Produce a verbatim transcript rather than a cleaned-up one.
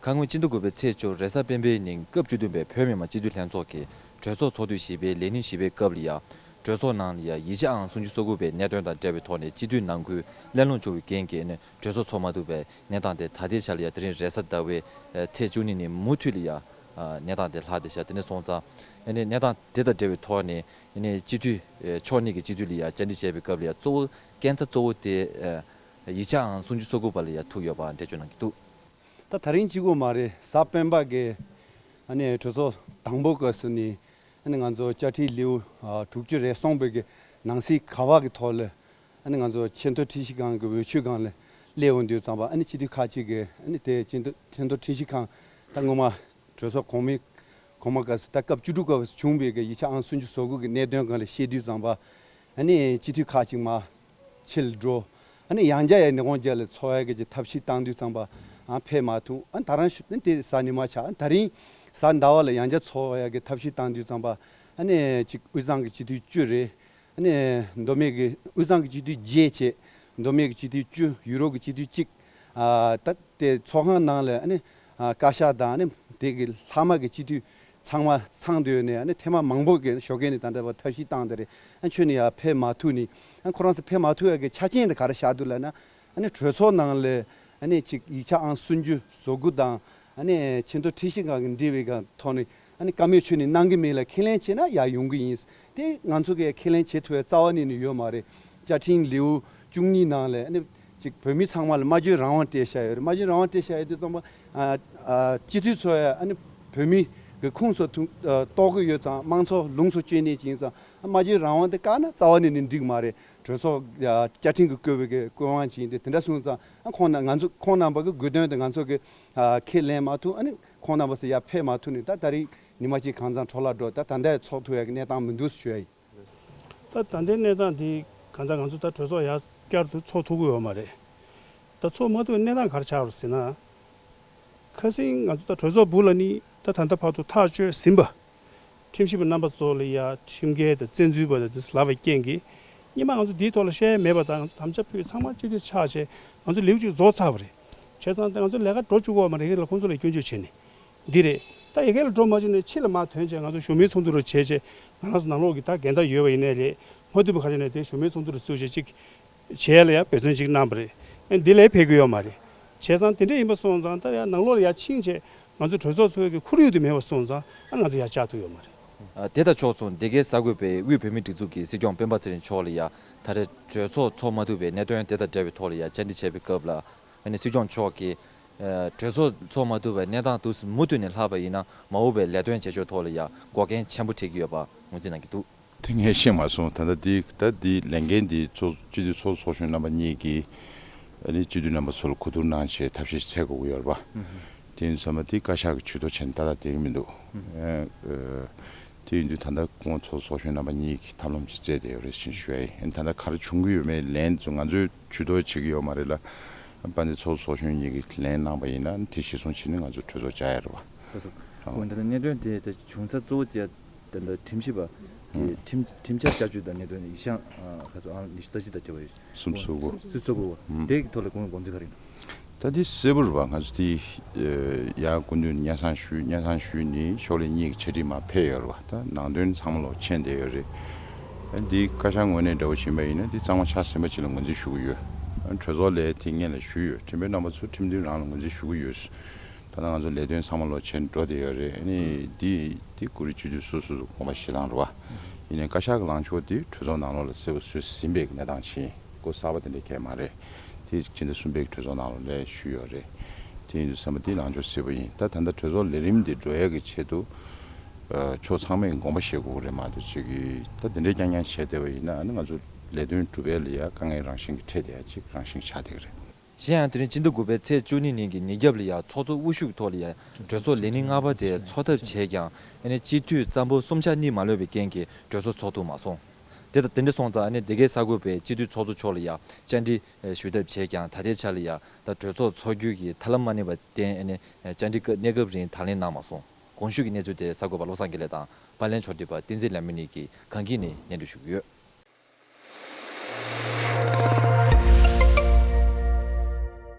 ཁ་སྔོན་སྤྱི་ཟླ་དགུ་པའི་ཚེས་བཅུ་རེས་གཟའ་སྤེན་པའི་ཉིན་སྐབས་བཅུ་བདུན་པའི་བོད་མི་མང་སྤྱི་འཐུས་ལྷན་ཚོགས་ཀྱི་གྲོས་ཚོགས་ཚོགས་དུས་བཞི་པའི་ལས་ཉིན་བཞི་པའི་སྐབས་ལ་ཡ། གྲོས་ཚོགས་ནང་ལ་ཡ་ཡིག་ཆ་ཨང་སུམ་ཅུ་སོ་དགུ་པའི་གནད་དོན་དང་འབྲེལ་བའི་ཐོག་ནས་སྤྱི་འཐུས་ནང་ཁུལ་གླེང་སློང་བྱུང་བའི་རྐྱེན་གྱིས་ནས་གྲོས་ཚོགས་ཚོགས་མ་ཐུབ་པའི་གནས་སྟངས་དེ་ད་ལྟའི་ཆ་ལ་ཡ་དེ་རིང་རེས་གཟའ་ཟླ་བའི་ཚེས་བཅུ་གཉིས་ཉིན་མུ་མཐུད་ལ་ཡ་གནས་སྟངས་དེ་ལྷག་བསྡད་ཤག་དེ་ནས་སོང་ཙང་ཨ་ནི་གནས་སྟངས་དེ་དང་འབྲེལ་བའི་ཐོག་ནས་ཨ་ནི་སྤྱི་འཐུས་ཕྱོགས་གཉིས་ཀྱི་སྤྱི་འཐུས་ལ་ཡ་བཅར་འདྲི་བྱས་པའི་སྐབས་ལ་ཡ་གཙོ་བོ་སྐས་འཛེག་གཙོ་བོ་དེ་ཡིག་ཆ་ཨང་སུམ་ཅུ་སོ་དགུ་པ་ལ་ཡ་ཐུག་ཡོད་པ་འགྲེལ་བརྗོད་གནང་གི་འདུག་ད་ད་རིང་གཅིག་པོ་མ་རེད། གཟའ་སྤེན་པ་གི་ཨ་ནི་གྲོས་ཚོགས་དང་པོ་སྐབས་སུ་ནི་ཨ་ནི་ང་ཚོ་བཅའ་ཁྲིམས་ལེའུ་ཨ་དྲུག་ཅུ་རེ་གསུམ་པའི་གི་ནང་གསེས་ག་པ་གི་ཐོག་ལ་ཨ་ནི་ང་ཚོ་ཆེས་མཐོ་ཁྲིམས་ཞིབ་ཁང་གི་འོས་ཆོས་ཁང་ལ་སླེབས་ཡོང་དུས་ཙམ་པ་ཨ་ནི་སྤྱི་འཐུས་ཁག་ཅིག་གི་ཨ་ནི་དེ་ཆེས་མཐོ་ཆེས་མཐོ་ཁྲིམས་ཞིབ་ཁང་ད་སྔོན་མ་གྲོས་ཚོགས་གོང་མའི་གོང་མ་སྐབས་སུ་ད་སྐབས་བཅུ་དྲུག་སྐབས་སུ་བྱུང་བའི་གི་ཡིག་ཆ་ཨང་སུམ་ཅུ་སོ་དགུ་གི་གནད་དོན་སྒང་ལ་བཤད་དུས་ཙམ་པ་ཨ་ནི་སྤྱི་འཐུས་ཁག་ཅིག་མ་ཕྱིར་འགྲོ། ཨ་ནི་ཡང་བསྐྱར་ཡང་ཉིན་གུང་རྒྱབ་ལ་ཚོགས་ཡ་གི་ཐབས་ཤེས་བཏང་དུས་ཙམ་པ་ཨ་ཕེབས་མ་ཐུབ། ཨ་ནི་ད་རང་ཤུ་ཨ་ནི་དེ་གཟའ་ཉི་མ་ཆགས། ཨ་ནི་ད་རིང་གཟའ་ཟླ་བ་ལ་ཡང་བསྐྱར་ཚོགས་ཡ་གི་ཐབས་ཤེས་བཏང་དུས་ཙམ་པ་ཨ་ནི་ཅིག་དབུས་གཙང་གི་སྤྱི་འཐུས་བཅུ་རེད། ཨ་ནི་མདོ་སྨད་ཀྱི་དབུས་གཙང་གི་སྤྱི་འཐུས་བརྒྱད་བྱས། མདོ་སྨད་ཀྱི་སྤྱི་འཐུས་བཅུ། ཡུ་རོབ་ཀྱི་སྤྱི་འཐུས་གཅིག་ཨ་ད་དེ་ཚོགས་ཁང་ནང་ལ་ཨ་ནི་ཨ་བཀའ་ཤག་དང་ཨ་ནི་དེ་གི་ལྷག་མ་གི་སྤྱི་འཐུས་ཚང་མ་ཚང་སྡོད་ནས་ཨ་ནི་ཐེངས་མ་མང་པོ་གི་ཞོགས་ཀས་ནས་ད་ལྟ་བར་ཐབས་ཤེས་བཏང་དེ་རེད། ཨ་ཁྱོད་ནི་ཡར་ཕེབས་མ་ཐུབ་ནི་ཨ་ཁོ་རང་ཚོ་ཕེབས་མ་ཐུབ་ཡ་གི་ཆ་རྐྱེན་དེ་ག་རེ་བཞག་འདུག་ལབ་ན། ཨ་ནི་གྲོས་ཚོགས་ནང་ལ་ཨ་ནི་ཅིག་ཡིག་ཆ་ཨང་སུམ་ཅུ་སོ་དགུ་དང་ཨ་ནི་ཆེས་མཐོ་ཁྲིམས་ཞིབ་ཁང་གི་འབྲེལ་བའི་སྒང་ཐོག་ནས་ཨ་ནི་བཀའ་མོལ་ཁྱོད་ནས་གནང་གི་མེད་ལ་ཁས་ལེན་བྱས་ན་ཡར་ཡོང་གི་ཡིན། དེ་ང་ཚོ་གིས་ཁས་ལེན་བྱེད་ཐུབ་པའི་རྩ་བ་ནས་ནི་ཡོད་མ་རེད། བཅའ་ཁྲིམས་ལེའུ་བཅུ་གཉིས་ནང་ལ་ཨ་ནི་ཅིག་བོད་མི་ཚང་མ་ལ་སྨྲ་བརྗོད་རང་དབང་སྤྲད་བཞག་ཡོད་རེད། སྨྲ་བརྗོད་རང་དབང་སྤྲད་བཞག་ཡོད་དུས་ཙམ་པ་ཨ་ཨ་སྤྱི་འཐུས་ཚོ་ཡ་ཨ་ནི་བོད་མི་གི་ཁོངས་སུ་ཐུག་ཨ་གཏོགས་ཀྱི་ཡོད་ཙང་། དམངས་གཙོ་ལུགས་སྲོལ་བཅོས་ནས་ཅིག་ཡིན་ཙང་ཨ་སྨྲ་བརྗོད་རང་དབང་དེ་བཀག་ན་རྩ་བ་ནས་ནི་འགྲིག་མ་རེད། གྲོས་ཚོགས་ཡ་བཅའ་ཁྲིམས་ཀྱིས་བཀོད་པའི་གི་བཀོད་དབང་ཅིག་ཡིན་ཏེ། དེ་འདྲ་སོང་ཙང་ཨ་ཁོང་རྣམ་ང་ཚོ་ཁོང་རྣམ་པ་གི་དགོས་དོན་དེ་ང་ཚོ་གི་ཨ་ཁས་ལེན་མ་ཐུབ། ཨ་ནི་ཁོང་རྣམ་པ་ཚོ་ཡར་ཕེབས་མ་ཐུབ་ནས་ད་ད་རིང་ཉི་མ་གཅིག་གང་ཚང་འཕྲོ་བརླག་འགྲོ། ད་ད་ལྟ་ཚོགས་ཐུབ་ཡ་གི་གནས་སྟངས་མི་འདུག་ཞུ་ཡ་ཡིན། ད་ད་ལྟའི་གནས་སྟངས་འདི་གང་ལྟར་ང་ཚོ་ད་གྲོས་ཚོགས་ཡར་བསྐྱར་དུ་ཚོགས་ཐུབ་ཀྱི་ཡོད་མ་རེད། ད་ཚོགས་མ་ཐུབ་པའི་གནས་སྟངས་ག་རེ་ཆགས་རེད་ཟེར་ན། ཁ་སང་ང་ཚོ་ད་གྲོས་ཚོགས་སྦུག་ལ་ནི་ད་ད་ལྟ་བར་དུ་ཐག་གཅོད་ཟིན་པ། ཁྲིམས་ཞིབ་པ་རྣམ་པ་ཚོ་ལ་ཡ་ཁྲིམས་འགལ་དང་བཙན་འཛུལ་བ་དང་དེ་ལབ་པའི་རྐྱེན་གྱིས། སྔོན་མ་ང་ཚོ་འདིའི་ཐོག་ལ་བཤད་ཡ་མེད་པ་དང་། ང་ཚོ་དམ་བཅའ་ཕུལ་ཚང་མ་སྤྱི་འཐུས་ཆགས་བྱས་ང་ཚོ་ལེའུ་གཅིག་རྫོགས་ཚར་བ་རེད། བྱས་ཙང་ད་ང་ཚོ་ལས་ཀ་འགྲོ་བཅུག་གི་ཡོད་མ་རེད། ཡ་གི་ལ་ཁོང་ཚོ་ལ་སྐྱོན་བརྗོད་བྱས་ནས། འདི་རེད། ད་ཡ་གི་ལ་འགྲོ་མ་བཅུག་ནས་ཕྱི་ལ་མར་ཐོན་བྱས་ང་ཚོ་ཞུ་མིའི་ཚོགས་འདུ་རུ་བྱས་བྱས། ང་རང་ཚོ་ནང་ལོགས་ཀྱི་ད་འགལ་ཟླ་ཡོད་པ་ཡིན་ནའི་རེད། མ་ཐུབ་པ་ག་རེ་ནས་དེ་ཞུ་མིའི་ཚོགས་འདུ་རུ་བཙུགས་བྱས་ཅིག་བྱས་ལ་ཡ་འབད་བརྩོན་ཅིག་གནང་བ་རེད། ཨ་འདི་ལས་ཕེབས་ཀྱི་ཡོད་མ་རེད། བྱས་ཙང་དེ་འདྲ་ཡིན་པ་སོང་ཙང་ད་ཡ་ནང་ལོགས་ལ་ཡ་ཕྱིན་བྱས་ང་ཚོ་གྲོས་ཚོགས་ཚོགས་ཀྱི་ཁོར་ཡུག་དེ་མེད་པ་སོང་ཙང་ཨ་ང་ཚོ་ཡ་བཅར་ཐུབ་ཡོད་མ་རེད། ཨ་དེ་དང་ཕྱོགས་མཚུངས་སྡེ་དགེ་གསར་འགོད་པས་དབུས་བོད་མིའི་སྒྲིག་འཛུགས་ཀྱི་སྲིད་སྐྱོང་སྤེན་པ་ཚེ་རིང་མཆོག་ལ་ཡ་ད་རེས་གྲོས་ཚོགས་ཚོགས་མ་ཐུབ་པའི་གནད་དོན་དེ་དང་འབྲེལ་བའི་ཐོག་ལ་ཡ་བཅར་འདྲི་བྱས་པའི་སྐབས་ལ། ཨ་ནི་སྲིད་སྐྱོང་མཆོག་གིས་ཨ་གྲོས་ཚོགས་ཚོགས་མ་ཐུབ་པའི་གནས་སྟངས་དུ་མུ་མཐུད་ནས་ལྷག་པ་ཡིན་ན་མ་འོངས་པའི་ལས་དོན་བྱེད་ཕྱོགས་ཐོག་ལ་ཡ་འགོག་རྐྱེན་ཆེན་པོ་འཕྲད་ཀྱི་ཡོད་པ་ངོས་འཛིན་གནང་གི་འདུག་དེ་ངས་ཤེས་མ་སོང་། ད་ལྟ་འདི་ད་འདི་ལས་འགན་འདི་ཚོགས་སྤྱི་འཐུས་ཚོགས་གཙོ་ཚོགས་གཞོན་རྣམ་པ་གཉིས་ཀྱིས་ཨ་ནི་སྤྱི་འཐུས་རྣམ་པ་ཚོ་ལ་གོ་བསྡུར་གནང་བྱས་ཐབས་ཤེས་འཚོལ་དགོས་ཀྱི་ཡོད་རེད་པ། དེ་ཡིན་ཙང་མ་དེ་བཀའ་ཤག་གི་ཇུས་གཏོགས་བྱས་ནས་ཏག་ཏག་བསྡད་ཀྱི་མི་འདུག་ཨ་ཨ་དེ་ཡིན་དུས་ད་ལྟ་སྐུ་ངོ་ཚོགས་གཙོ་ཚོགས་གཞོན་རྣམ་པ་གཉིས་ཀྱིས་ཐབས་ལམ་ཅིག་བཙལ་བསྡད་ཡོད་རེད་ཅེས་ཞུ་ཡ་ཡིན། ད་ལྟ་ག་རེ་བྱུང་གི་ཡོད་མེད་ལན་ཚོ་ང་ཚོས་ཇུས་གཏོགས་བྱེད་ཀྱི་ཡོད་མ་རེད་ལ། དཔལ་ལྡན་ཚོགས་གཙོ་ཚོགས་གཞོན་གཉིས་ཀྱིས་ལན་གནང་པ་ཡིན་ན་དེ་གཞིར་བཟུང་བྱས་ནས་ང་ཚོ་གྲོས་ཚོགས་བཅར་ཡ་རེད་པ། ལགས་སོ། ཨ་འོན་ཏེ་གནད་དོན་དེ་ད་བྱུང་ས་གཙོ་བོ་བཅས་ད་ལྟ་ཁྲིམས་ཞིབ་པ་དེ་ཁྲིམས་ཁྲིམས་འཆར་བསྐྱར་བཅོས་དང་གནད་དོན་ཡིག་ཆ་ཨ་ཁ་ཚོ་ཨང་ཉི་ཤུ་རྩ་གཅིག་དང་བཅས་པ་ཡོད། སུམ་ཅུ་སོ་དགུ། སུམ་ཅུ་སོ་དགུ། ཨུམ། དེ་གི་ཐོག་ལ་དགོངས་དགོངས་ཚུལ་ག་རེ་ཡིན། ད་འདི་གསལ་པོ་རེད་པ། ང་ཚོ་དེ་ཡ་སྐུ་མདུན་སྙན་སེང་ཞུས། སྙན་སེང་ཞུས་ནས་ཕྱོགས་ལས་གཉིས་ཀྱི་ཕྱག་བྲིས་མར་ཕེབས་ཡོད་རེད་པ། ད་ནང་དོན་ཚང་མ་ལོག་མཁྱེན་བསྡད་ཡོད་རེད། ཨ་འདི་བཀའ་ཤག་ངོས་ནས་འདྲ་བོ་བྱིན་པ་ཡིན་ན་འདི་གཙང་མ་ཆ་ཟིན་པ་ཅིག་ལ་ངོས་འཛིན་ཞུ་གི་ཡོད། ཨ་གྲོས་ཚོགས་ལ་དེ་སྔོན་ལ་ཞུས་ཡོད། ཁྲིམས་དཔོན་རྣམ་པ་ཚོ་ཁྲིམས་མཐུན་རང་ལ་ངོས་འཛིན་ཞུ་གི་ཡོད། ད་ལྟ་ང་ཚོ་ལས་དོན་ཚང་མ་ལོག་བྱས་ནས་འགྲོ་བསྡད་ཡོད་རེད། ཨ་ནི་འདི་འདི་ཀུ་རེ་སྤྱི་འཐུས་སོ་སོ་སོ་དགོངས་པ་བཞེས་སྟངས་རེད་པ། ཡིན་ནའི་བཀའ་ཤག་གི་ལངས་ཕྱོགས་འདི་གྲོས་ཚོགས་ནང་ལོགས་ལ་གསལ་པོ་བཟོས་ཟིན་པའི་གནས་སྟངས་ཤིག་ཡིན། སྒོ་གསར་པ་དེ་འདྲའི་གང་ཡང་མ་རེད། དེ་ཕྱི་ཟླ་གསུམ་པའི་གྲོས་ཚོགས་ནང་ལོགས་ལ་ཞུས་ཡོད་རེད། དེ་ཡིན་དུས་ཙམ་པ་འདི་ལངས་ཕྱོགས་གསལ་པོ་ཡིན། ད་ད་ལྟ་གྲོས་ཚོགས་ལས་རིམ་འདི་འགྲོ་ཡག་གི་ཆེད་དུ་ཨ་ཕྱོགས་ཚང་མས་དགོངས་པ་བཞེས་དགོས་ཀྱི་རེད་མ་གཏོགས་ཅིག་གིས་ད་དེ་འདྲའི་རྐྱང་རྐྱང་བྱས་བསྡད་པ་ཡིན་ན་ཨ་ནི་ང་ཚོ་ལས་དོན་སྒྲུབ་ཡག་ལ་ཡ་དཀའ་ངལ་རང་བཞིན་གྱིས་འཕྲད་བསྡད་ཡ་ཅིག་རང་བཞིན་ཆགས་བསྡད་ཀྱི་རེད། གཞན་ཡང་དེ་རིང་སྤྱི་ཟླ་དགུ་པའི་ཚེས་བཅུ་གཉིས་ཉིན་གྱི་ཉིན་རྒྱབ་ལ་ཡ་ཚོགས་གཙོ་དབུ་བཞུགས་ཐོག་ལ་ཡ་གྲོས་ཚོགས་ལས་ཉིན་ལྔ་པ་དེ་ཚོགས་ཐབས་བྱས་ཀྱང་ཨ་ནི་སྤྱི་འཐུས་རྩ་འབོར་གསུམ་ཆ་གཉིས་མ་ལོན་པའི་རྐྱེན་གྱིས་གྲོས་ཚོགས་ཚོགས་ཐུབ་མ་སོང་། དེ་དང་དེ་འདྲ་སོང་ཙང་ཨ་ནི་སྡེ་དགེ་གསར་འགོད་པས་སྤྱི་འཐུས་ཚོགས་གཙོ་མཆོག་ལ་ཡ་བཅར་འདྲི་ཞུ་ཐབས་བྱས་ཀྱང་ད་ལྟའི་ཆ་ལ་ཡ་ད་གྲོས་ཚོགས་ཚོགས་རྒྱུ་གི་ཐབས་ལམ་མ་གནས་པར་བརྟེན་ཨ་ནི་བཅར་འདྲི་སྐབས་གནས་སྐབས་རིང་དང་ལེན་གནང་མ་སོང་། གོང་ཞུས་ཀྱི་གནས་ཚུལ་དེ་གསར་འགོད་པ་བློ་བཟང་དགེ་ལེགས་དང་པར་ལེན་ཕྱོགས་བསྡུས་པ་བསྟན་འཛིན་ལྷ་མོ་གཉིས་ཀྱིས་གངས་སྐྱིད་ནས་སྙན་སྒྲོན་ཞུ་གི་ཡོད།